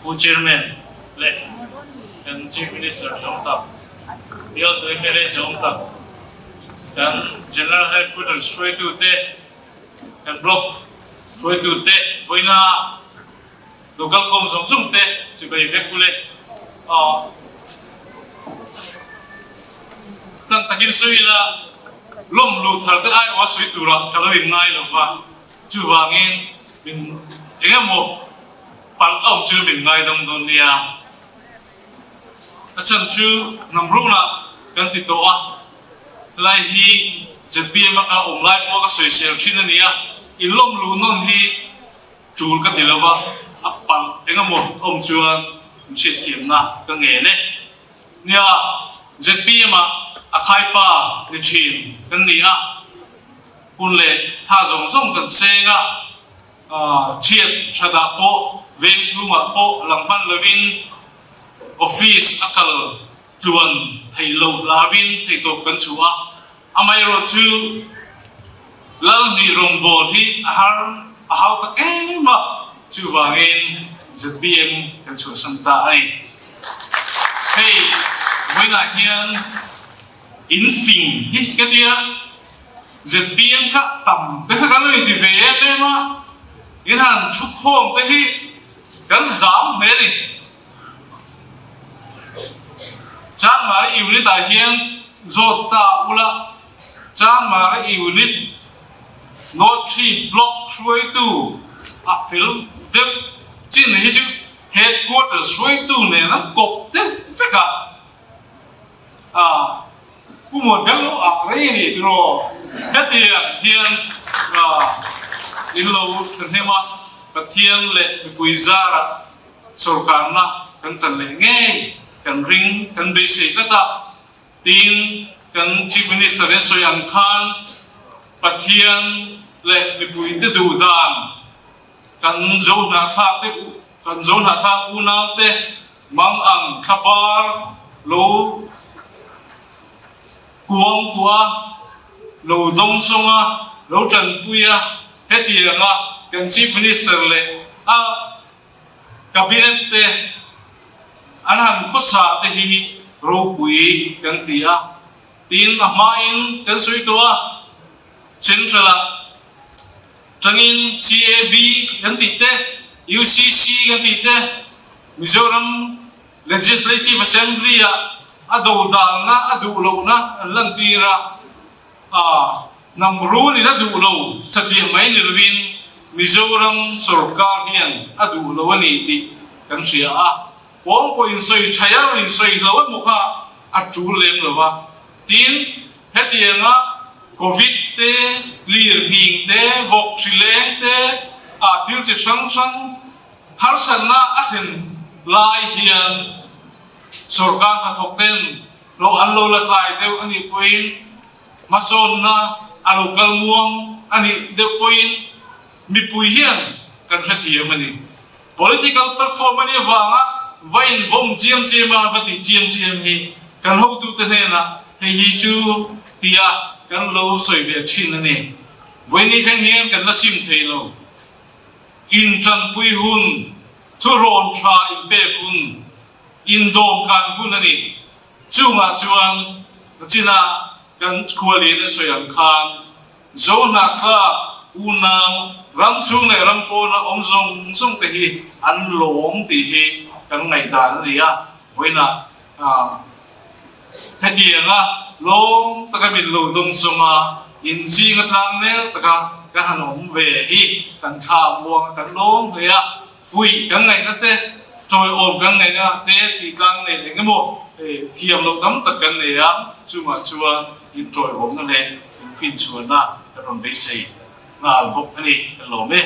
Pu Chairman leh kan Chief Minister zawng tak, bialtu mla zawng tak, kan General Headquarters hruaitute, kan Block hruaitute vawiina local khawm zawng zawng te chibai vek ule. Tan takin sawi ila lawm luh thar te aiawh a sawi turah ka lo inngai lo va, chuvangin min eng emaw palh a awm chu min ngaidam dawn nia. A chhan chu hnam rungah kan ti tawh a, helai hi zpm a ka awm lai pawh ka sawisel thin a nia, in lawm luh nawn hi tul ka ti lo va, a palh eng emaw a awm chuan min hriatthiamna ka ngen e. Nia, zpm ah a khaipa ni thin kan ni a, hun leh tha zawng zawng kan seng a, Chhiat thatah pawh veng chhungah pawh lang hman lovin office a kal tluan theih loh lavin theihtawp kan chhuah a, amaherawh chu Lalhnih rawngbâwl hi a har a hau tak em a, chuvangin zpm kan chhuahsan ta a ni. Hei vawiinah hian in fing hi ka tia. Zpm kha tam te kha kan lo inti ve em em a, in han thu khawm te hi kan zam hle a ni. Chanmari unit ah hian zawt ta ula, Chanmari unit North Tree Block hruaitu a fel deuh chin hi chu headquarters hruaitu nen an kawp deuh vek a. A Pu Muan kan lo ang rei a ni tiraw? Hetiang hian in lo thahnem a, Pathian leh mipui zarah sawrkarna kan chan leh ngei kan ring, kan beisei tlat a. Tin, kan Chief Minister in sawi ang khan Pathian leh mipuite duh dan kan zo hnahthlak te, kan zo hnahthlak unau te Mang ang thlabar lo kuang kuah a, lo dawng sawng a, lo tanpui a, hetianga kan Chief Minister leh a Cabinet te an han khawsa te hi ropui kan ti a, tin a hmain kan sawi tawh a, Central ah tangin CAB kan tih te, UCC kan tih te, Mizoram Legislative Assembly ah a dodalna, a duh lohna an lantir a, a hnam rulin a duh lo satliah mai ni lovin Mizoram sorkar hian a duh lo a ni tih kan hria a, pawng pawh insawi thaih a, insawi hlo emaw kha a tul lem lo va, tin hetianga Covid te, lirhning te, vawk hri leng te, ah thil chi hrang hrang harsatna a thlen lai hian sorkar hnathawk ten hlawh an lo la tlai deuh a nih pawhin hmasawnna a lo kal muang a nih deuh pawhin mipui hian kan hrethiam a ni. Political platform a nih avanga va invawm chiam chiam a, va tih chiam chiam hi kan hotute hnenah hei hi chu tia kan lo sawi ve thin a ni. Vawiini thleng hian kan la sim thei lo. Intanpui hun, thurawn tha inpek hun, indawmkan hun a ni. Chungah chuan nachina kan khualin a sawi ang khan Zohnahtlak unau ram chung leh ram pawna awm zawng zawng te hi an lawm tih hi kan ngaihdan a ni a, vawiinah hetianga lawm taka min lo dawng zawng a, inzinga tlangnel taka kan han awm ve hi kan thla muang a, kan lawm hle a, fuih kan ngaihna te, tawiawm kan ngaihna te tih tlangnel eng emaw thiam loh tam tak kan nei a, chungah chuan intawiawmna leh. Infinchhuahna ka rawn beisei nghal bawk a ni, ka lawm e.